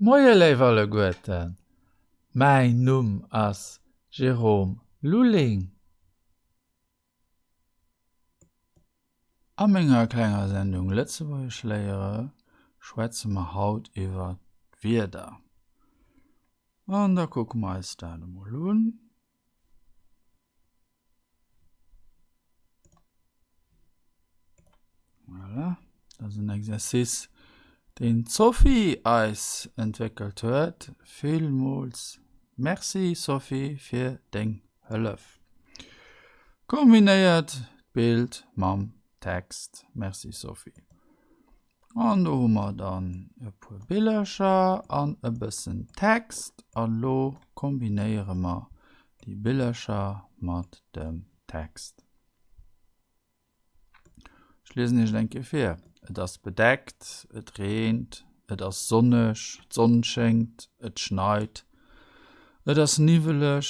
Moie léif alleguerten, mäin Numm ass Jérôme Lulling. A menger klenger Sendung Lëtzebuergesch léiere schwätze mer haut iwwer d'Wieder. An da kucke mer eis dat emol un. Voilà, dat ass en Exercice, deen d'Sophie eis entwéckelt huet. Villmools Merci Sophie fir deng Hëllef. Kombinéiert d'Bild mam Text. Merci Sophie. An do hu mer dann e puer Billercher an e bëssen Text. A lo kombinéiere mer déi Billercher mat dem Text. Ech liesen iech et eng Kéier vir. Et ass bedeckt, et reent, et ass sonneg, d'Sonn schéngt, et schneit, et ass niwweleg,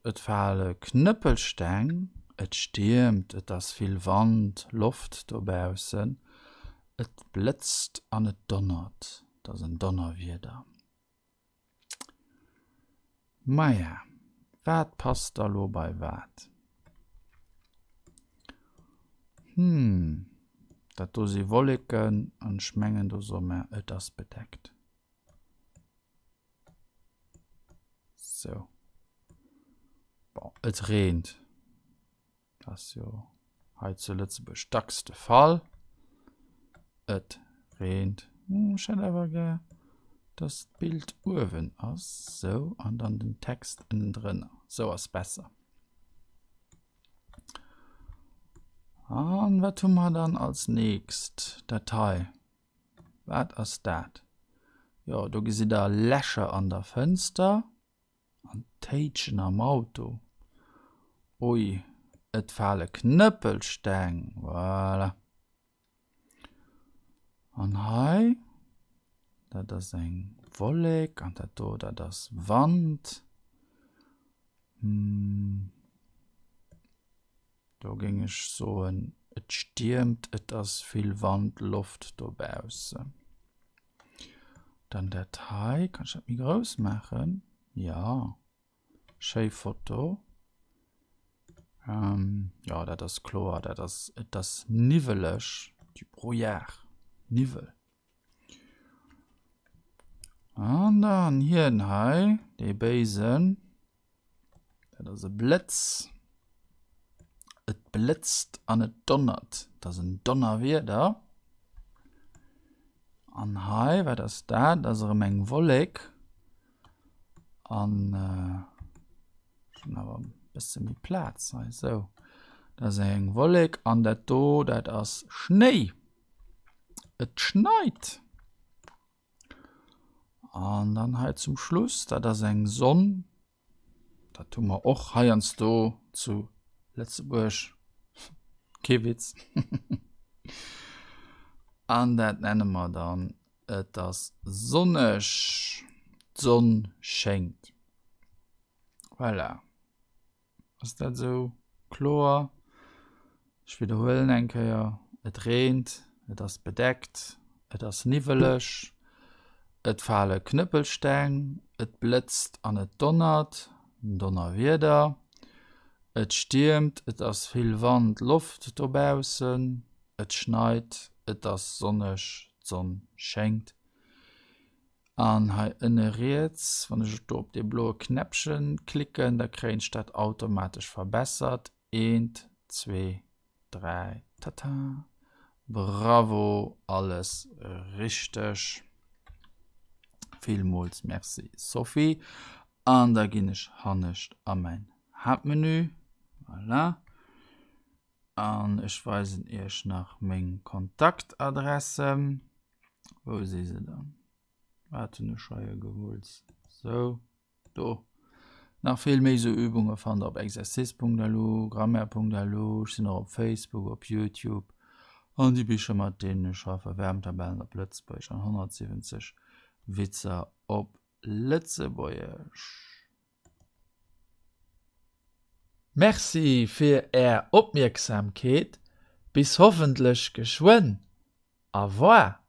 et fale Knëppelsteng, et stiermt, et ass vill Wand, Loft dobaussen, et blëtzt an et donnert, et ass en Donnerwieder. Maja, wat passt da lo bei wat? Hm, dat do si Wolleken an ech mengen do soe mer et ass bedeckt. Sou. Bon, et reent. Dat ass jo hei zu Lëtzebuerg dacks de Fall. Et reent. Hm, ech hätt awer gär, dass d'Bild uewen ass. Sou, an dann den Text ënnendrënner. Sou ass besser. An wat hu mer dann als nächst? Dat hei. Wat ass dat? Jo, do gesitt der Lächer an der Fënster. An d'Téitschen am Auto. Ui, et fale Knëppelsteng. Voilà. An hei, dat ass eng Wollek an dat do, dat ass Wand. Hm. Do géing ech soen, et stiermt, et ass vill Wand, Loft dobaussen. Dann dat hei, kann ech dat méi grouss maachen? Ja, schéi Foto. Ähm, ja, dat ass kloer, dat ass, et ass niwweleg, du Brouillard, Niwwel. An dann hien hei, dee Béisen, dat ass e Blëtz. Et blëtzt an et donnert, dat ass en Donnerwieder. An hei, wat ass dat? Dat ass erëm eng Wollek. An ech hunn awer e bësse méi Plaz hei, sou. Dat ass eng Wollek an dat do, dat ass Schnéi. Et schneit. An dann hei zum Schluss, dat ass eng Sonn. Dat hu mer och heiansdo zu Lëtzebuerg. Kee Witz. An dat nenne mer dann, et ass sonneg. D'Sonn schéngt. Voilà. Ass dat esou kloer? Ech widderhuelen eng Kéier, Et reent, et ass bedeckt, et ass niwweleg, et fale Knëppelsteng, et blëtzt an et donnert, Donnerwieder, et stiermt, et ass vill Wand, Loft dobaussen, et schneit, et ass sonneg, d'Sonn schéngt. An hei ënne riets, wann ech do op dee bloe Knäppche klicken, da kréien ech dat automatesch verbessert. Eent, zwee, dräi, tata! Bravo, alles richteg. Villmools Merci Sophie. An da ginn ech hannescht a mäin Haaptmenü. Voilà. An ech weisen iech nach meng Kontaktadressen. Wou si se dann? Wat hunn ech hei gewulls? Sou, do. Nach vill méi sou Übunge fannt der op exercice.lu, grammaire.lu. Ech sinn och op Facebook, op YouTube. An déi Bicher mat deenen ech schaffe, Wärmtabellen op Lëtzebuergesch an 170 Witzer op Lëtzebuergesch. Merci fir är Opmierksamkeet, bis hoffentlech geschwënn. Au revoir.